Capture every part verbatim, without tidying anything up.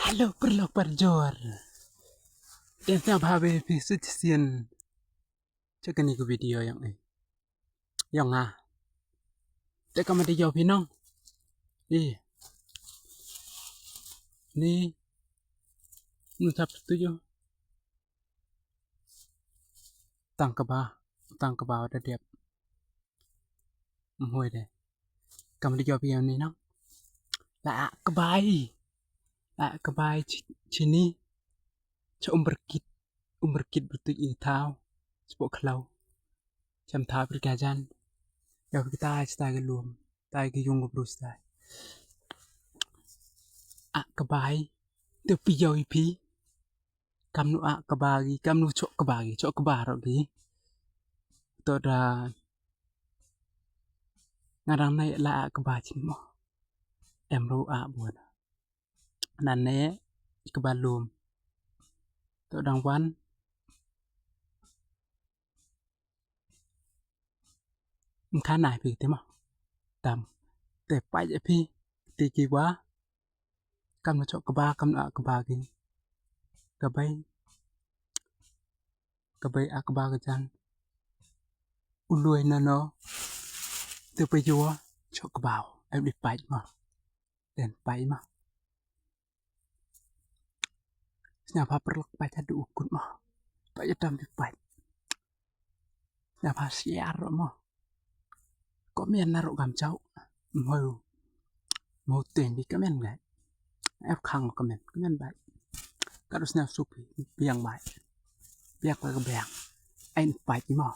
Hello, paralok parajor. Ïa sngewbha ba phi sngewsih sien. Check kane ka video ïong i. Ïong nga. Te kam da ïoh phi nong. I. Ni. Nu tap tu jo. Tang kaba, tang kaba da dep. Mhoi de. Kam da ïoh phi ïong ni nong. La ah kaba i. La ah kaba i chi, chi ni. Cha umber kit, umber kit bertuit i thaw. Spok khlaw. Cham thaw per ka jan. Ïa kita, kita ki lum. Tai ki yung ko brus tai. Ah kaba i. Te phi ïoh i phi. Kam nu ah kaba ki, kam nu chok kaba ki, chok kaba ro ki. To da. Nga dang nai la ah kaba chin mo. Em ro ah buan. Nan ne kaba lum. To dang wan. Mkha nai phi te mo. Tam. Te pai phi. Te ki wa. Kam na chok kaba, kam na kaba ki. Kabai. Kabai a kaba ka jan. U lui na no. Te pa yua chok kaba. Em di pai mo. Den pai mo. Sñiawbha paralok pait haduh u kut mo. Pait haduh u pait. Sñiawbha share mo. Comment na ruh kam chau. Mo. Mo teng bi comment ngai. Ep khang comment. Comment bai. Ka ruh sñiaw suk bi biang bai. Biang ka biang. Ain pait mo.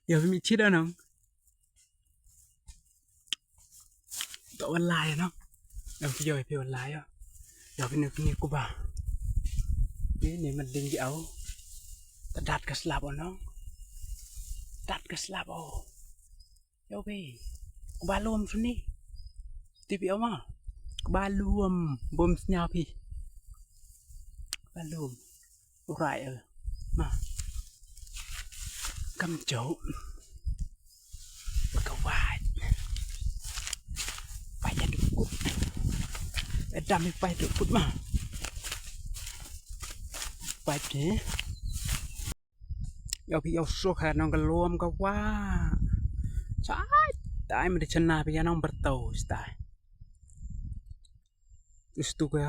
Ïa phi mi chida nang. To walai nang. Ïa phi ïa phi walai ïa. Ïa phi ni phi ni kuba. Phi ni man ding di au. Ta dat ka slap o nang. Dat ka slap o. Ïa phi. Kuba lum sini. Ti phi o ma. Kuba lum bum sñiaw phi. Kuba lum. Urai el. Ma. Kam jau. Ka wai. Pai ya dukut. Edam pai dukut ma. Pai ke. Ïa phi ïa u suk ha nong ka lum ka wa. Chai. Tai ma di chana phi ïa nong bertau stai. Istu ka.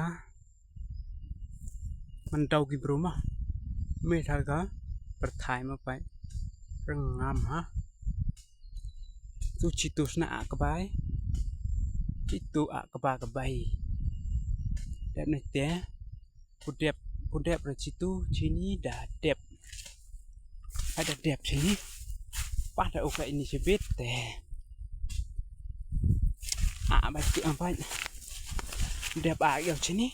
Mandau ki bru ma. Me tha ka. Perthai ma pai. Rengam ha. Tu chitu sna a kbai. Chitu a kba kbai. Dep ne te. Pudep, pudep ra chitu, chini da dep. Ada dep chini. Pah da uka ini chibit te. Ah, bai ti ampai. Dep a yo chini.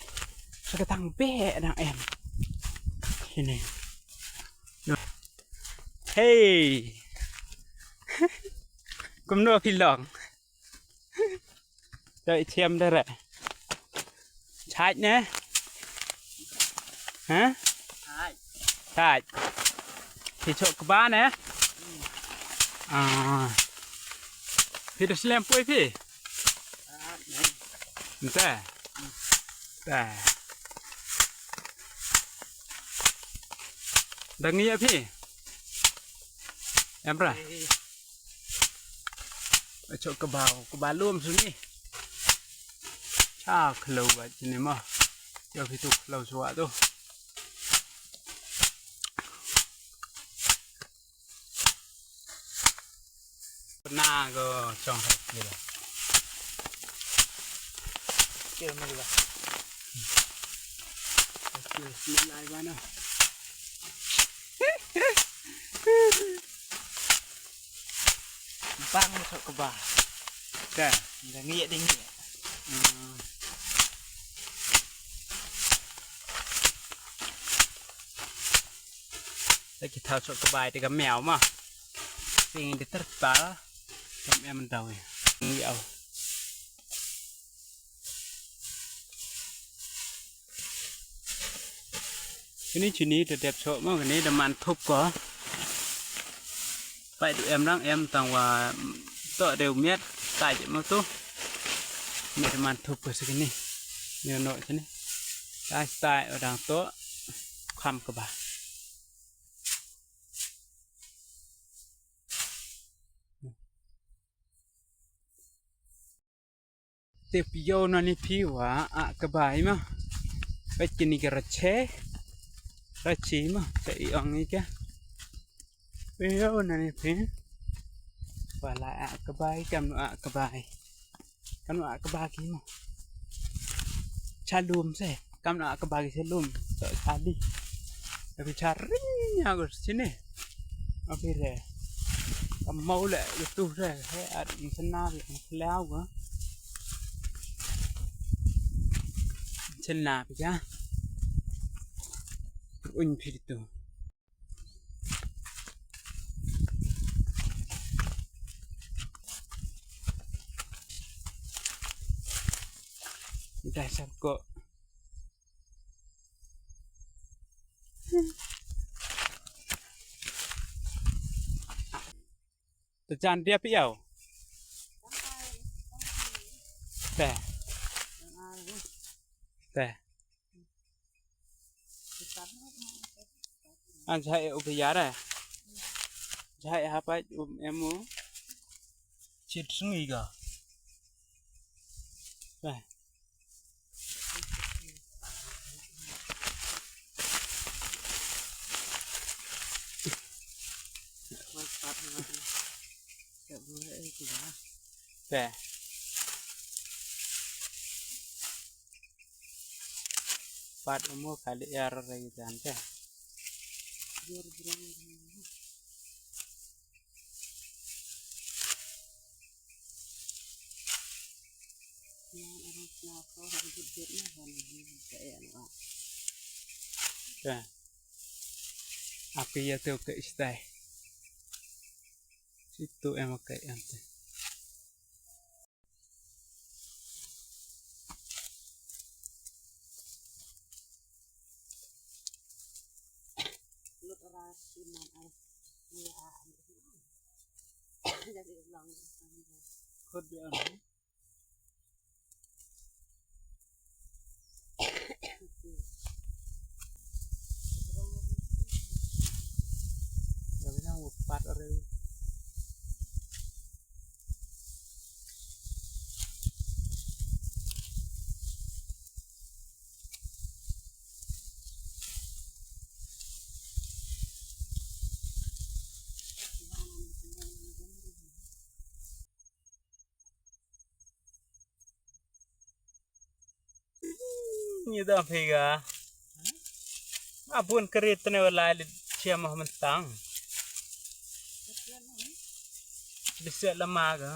Sakatang be dang em. Chini. Hey. Kumno phi long? Doi thiam da re. Chait ne? Ha? Chait. Chait. Phi chok kba ne? Ah. Phi da slem poi phi? Nte. Te. Da ngi ïa phi. Em ra. Chok kba, kba lum sini. Cha khlo ba chini ma. Yo phi tu khlo swa tu. Na go chong ha kila. Kila ma kila. Kila lai ba na. Bang sok kba. Ka. Ngi ding. Hmm. Lagi thaw sok kba te ka miaw ma. Ping di terpal. Kam em daw. Ngi au. Kini chini te dep sok ma kini da man thup ko. Pai du em rang em tang wa to deu miat. Stai je mo tu. Ni man thup ka sini. Ni no sini. Tai stai odang to. Kham kaba. Tip yo na ni pi wa a kaba i ma. Pet kini ke rache. Rache ma. Te i ong i ke. Yo na ni pi. Wala a kaba i kam no a kaba i. Kam no a kaba ki ma. Chalum se. Kam no a kaba ki chalum. To chali. Tapi charing ya gus sini. Api re. Kam mau le gus tu re. He at sena le. Lau ga. Sena pi ya. Un pi tu. Dah sangkut. Te jan dia pi au. Te. Te. An jahai u biar eh. Jahai hapa um emu. Chit sungi ga. Te. Te. Pat umo kali yar rai jan te. Te. Api ya tu ke istai. Situ em ke em te. Khut bi an. Tapi nang upat orang. Ni da phi ga. A bun krit ne wala li chia ma man tang. Li se la ma ga.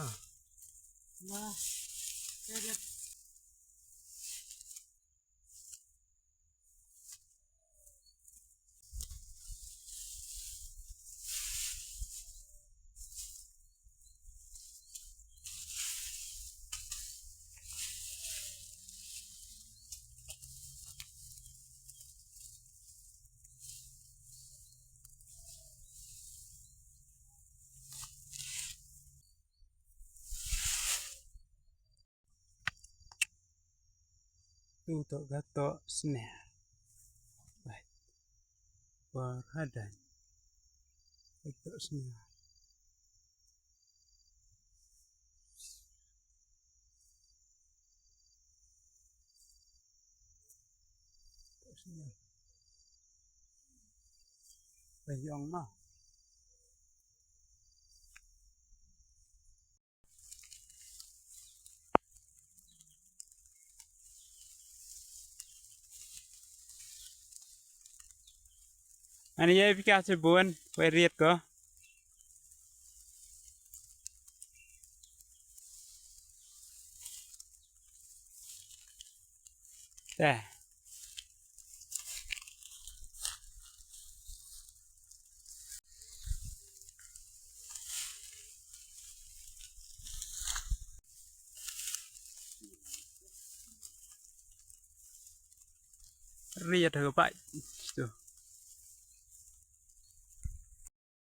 Tu to ga to sne. Bai. Por hadan. Bai to sne. To sne. Bai yong ma. Ani ye pika se bun, we riet ko. Te. Ri ya thau pai. Tu.